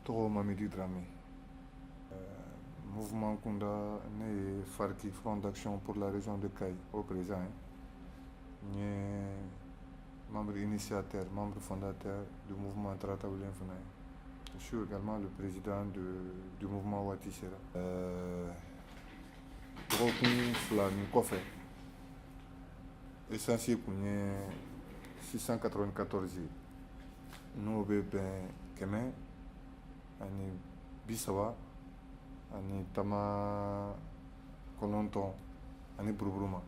Tɔgɔ Mamidi Dramé, mouvement kunda, ne ye FARKI, Front d'action pour la région de Kayes, o président ye. N ye membre initiateur, membre fondateur du mouvement Tarata Wulen fana ye. Je suis également le président du mouvement Waati Sera. Dɔgɔkun 2 nin kɔfɛ, essence kun ye 694 ye, n'o bɛ bɛn 139 ani buruburu ma.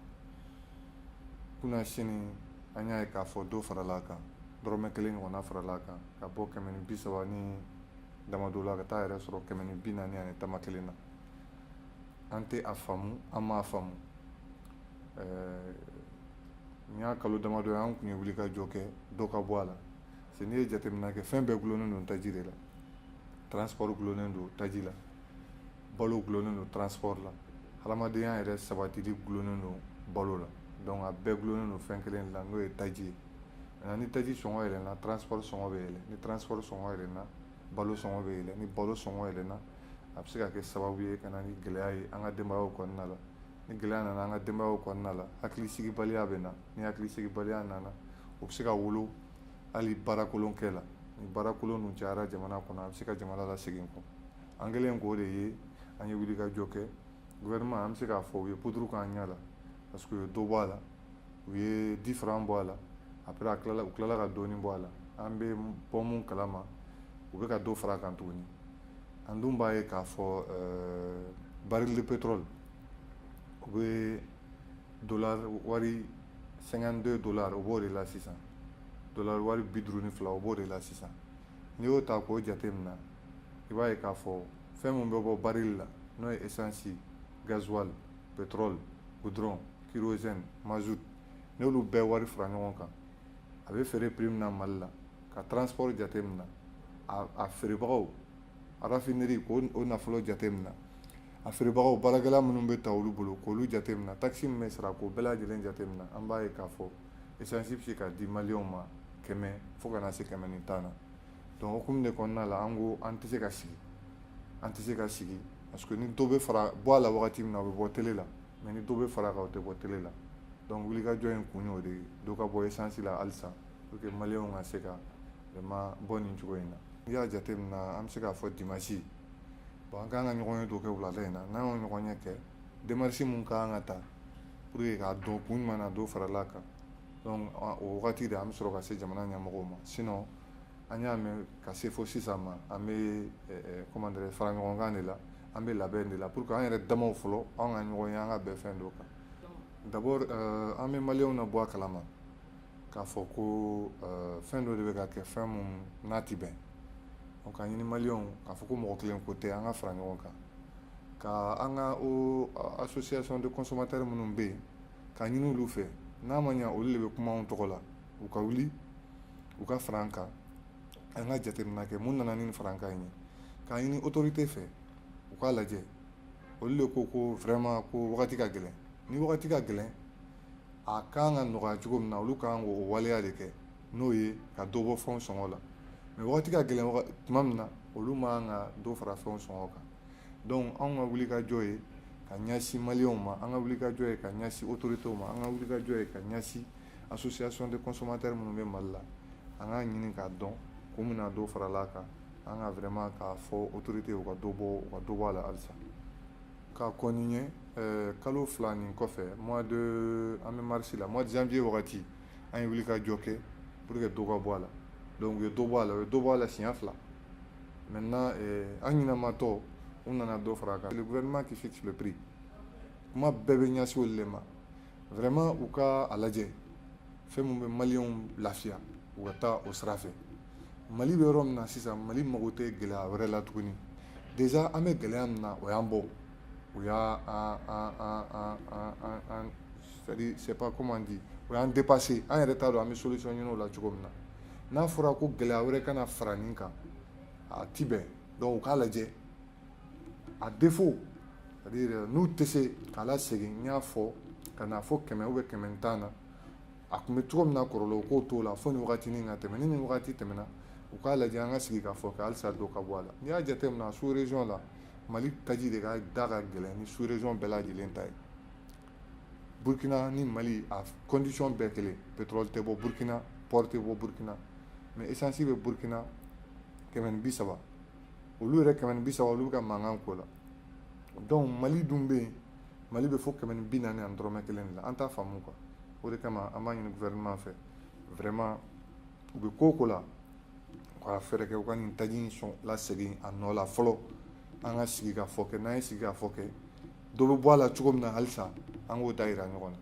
Kunna sini, an y'a ye k'a fɔ dɔ farala a kan, dɔrɔmɛ 1 ɲɔgɔnna farala a kan, ka bɔ 130 ni damadɔ la ka taa yɛrɛ sɔrɔ 141 na. An tɛ a faamu, an m'a faamu. N y'a kalo damadɔ ye, an tun ye wulikajɔ kɛ dɔ ka bɔ a la. Parce que n'i ye jateminɛ kɛ, fɛn bɛɛ gulonnen don taji de la. Transport gulonnen don taji la, balo gulonnen don transport la, hadamadenya yɛrɛ sabatili gulonnen don balo la. Donc a bɛɛ gulonnen don fɛn kelen de la, n'o ye taji ye. Maintenant, ni taji sɔngɔ yɛlɛnna, transport sɔngɔ bɛ yɛlɛ. Ni transport sɔngɔ yɛlɛnna, balo sɔngɔ bɛ yɛlɛ. Ni balo sɔngɔ yɛlɛnna, a bɛ se ka kɛ sababu ye ka na ni gɛlɛya ye an ka denbayaw kɔnɔna la. Ni gɛlɛya nana an ka denbayaw kɔnɔna la, hakilisigibaliya bɛ na. Ni hakilisigibaliya nana, o bɛ se ka wolo hali baarakolon kɛ la. Ni baarakolon dun cayara jamana kɔnɔ, a bɛ se ka jamana lasegin kɔ. An kɛlen k'o de ye, an ye wulikajɔ kɛ. Gouvernement, an bɛ se k'a fɔ u ye poudre k'an ɲɛ la, parce que u ye dɔ bɔ a la, u ye 10 francs bɔ a la. Après, a tilala, u tilala ka dɔɔnin bɔ a la. An bɛ bɔ mun kalama, u bɛ ka dɔ fara a kan tuguni. An dun b'a ye k'a fɔ baril de pétrole, u bɛ dollar wari 52 dollars, o b'o de la sisan, dollar wari 52, o b'o de la sisan. N'i y'o ta k'o jate minɛ, i b'a ye k'a fɔ fɛn min bɛ bɔ baril la, n'o ye essence, gasoil, pétrole, goudron, kérosène, mazout, n'olu bɛɛ wari fara ɲɔgɔn kan, a bɛ feere prix min na Mali la, ka transport jate minɛ, a feerebagaw, raffinerie, k'o nafolo jate minɛ, a feerebagaw, baarakɛla minnu bɛ ta olu bolo, k'olu jate minɛ, taxe min bɛ sara, k'o bɛɛ lajɛlen jate minɛ, an b'a ye k'a fɔ essence bɛ se ka di maliyɛnw ma 100 fo ka na se 110 na. Donc hokumu de kɔnɔna la, an ko an tɛ se ka sigi, an tɛ se ka sigi, parce que ni dɔ bɛ fara bɔ a la wagati min na, o bɛ bɔ télé la, mais ni dɔ bɛ fara a kan, o tɛ bɔ télé la. Donc wulikajɔ in kun y'o de ye, dɔ ka bɔ essence la halisa, pour que maliyɛnw ka se ka vraiment bɔ nin cogo in na. N'i y'a jateminɛ, an bɛ se k'a fɔ dimanche, bon, an kan ka ɲɔgɔn ye dɔ kɛ wulada in na. N'an y'o ɲɔgɔn ye kɛ, démarche mun ka kan ka ta pour que k'a dɔn kun jumɛn na dɔ farala a kan, donc o wagati de an bɛ sɔrɔ ka se jamana ɲɛmɔgɔw ma. Sinon, an y'a mɛn ka se fo sisan ma, an bɛ, comment dirais, fara ɲɔgɔn kan de la, an bɛ labɛn de la pour que an yɛrɛ damaw fɔlɔ, an ka ɲɔgɔn ye, an ka bɛn fɛn dɔ kan. D'abord, an bɛ maliyɛnw na bɔ a kalama k'a fɔ ko fɛn dɔ de bɛ ka kɛ, fɛn mun n'a ti bɛn. Donc a ɲini maliyɛnw k'a fɔ ko mɔgɔ kelen ko tɛ, an ka fara ɲɔgɔn kan, ka an ka o association de consommateurs minnu bɛ yen, k'a ɲini olu fɛ, n'a ma ɲɛ olu de bɛ kuma anw tɔgɔ la, u ka wuli, u ka fara an kan, an ka jateminɛ kɛ mun nana ni farankan in ye. K'a ɲini autorité fɛ, u k'a lajɛ. Olu de ko ko vraiment ko wagati ka gɛlɛn. Ni wagati ka gɛlɛn, a kan ka nɔgɔya cogo min na, olu kan k'o waleya de kɛ, n'o ye ka dɔ bɔ fɛnw sɔngɔ la. Mais wagati ka gɛlɛn tuma min na, olu man ka dɔ fara fɛnw sɔngɔ kan. Donc anw ka wulikajɔ ye ka ɲɛsin maliyɛnw ma, an ka wulikajɔ ye ka ɲɛsin autorités ma, an ka wulikajɔ ye ka ɲɛsin association de consommateurs minnu bɛ Mali la, an k'a ɲini k'a dɔn kun min na dɔ farala a kan. An ka vraiment k'a fɔ autorités, u ka dɔ bɔ, u ka dɔ bɔ a la halisa. Ka kɔn ni ɲɛ, kalo 2 nin kɔfɛ, mois de, an bɛ mars la, mois de janvier wagati, an ye wulikajɔ kɛ pour que dɔ ka bɔ a la. Donc u ye dɔ bɔ a la, u ye dɔ bɔ a la siɲɛ 2. Maintenant, an ɲinɛmatɔ, u nana dɔ fara a kan. Le gouvernement qui fixe le prix, kuma bɛɛ bɛ ɲɛsin olu de ma. Vraiment, u ka a lajɛ, fɛn min bɛ maliyɛnw lafiya, u ka taa o sira fɛ. Mali bɛ yɔrɔ min na sisan, Mali mago tɛ gɛlɛya wɛrɛ la tuguni. Déjà, an bɛ gɛlɛya min na, o y'an bɔ, o y'a an an an an an an c'est à dire, c'est pas comment dire, o y'an dépassé. An yɛrɛ t'a dɔn an bɛ solution ɲini o la cogo min na. N'a fɔra ko gɛlɛya wɛrɛ kana fara nin kan, a ti bɛn. Donc u k'a lajɛ, à défaut, c'est à dire n'u tɛ se k'a lasegin, n y'a fɔ, ka n'a fɔ 100 ou bien 110 na, a tun bɛ cogo min na kɔrɔlen, u k'o t'o la fo nin wagatinin ka tɛmɛ. Ni nin wagati tɛmɛna, u U k'a lajɛ, an ka sigi ka fɔ kɛ halisa dɔ ka bɔ a la. N'i y'a jateminɛ, sous région la, Mali taji de ka da ka gɛlɛn ni sous région bɛɛ lajɛlen ta ye. Burkina ni Mali, a condition bɛɛ kelen. Pétrole tɛ bɔ Burkina, port tɛ bɔ Burkina, mais essence bɛ Burkina 130. Olu yɛrɛ 130, olu bɛ ka mankan k'o la. Donc Mali dun bɛ yen, Mali bɛ fo 140 ani dɔrɔmɛ 1 de la. An t'a faamu quoi. O de kama an b'a ɲini gouvernement fɛ, vraiment, u bɛ ko o ko la, u ka fɛɛrɛ kɛ, u ka nin taji in sɔn lasegin a nɔ la fɔlɔ. An ka sigi ka fɔ kɛ. N'an ye sigi ka fɔ kɛ, dɔ bɛ bɔ a la cogo min na, halisa an k'o da yira ɲɔgɔn na.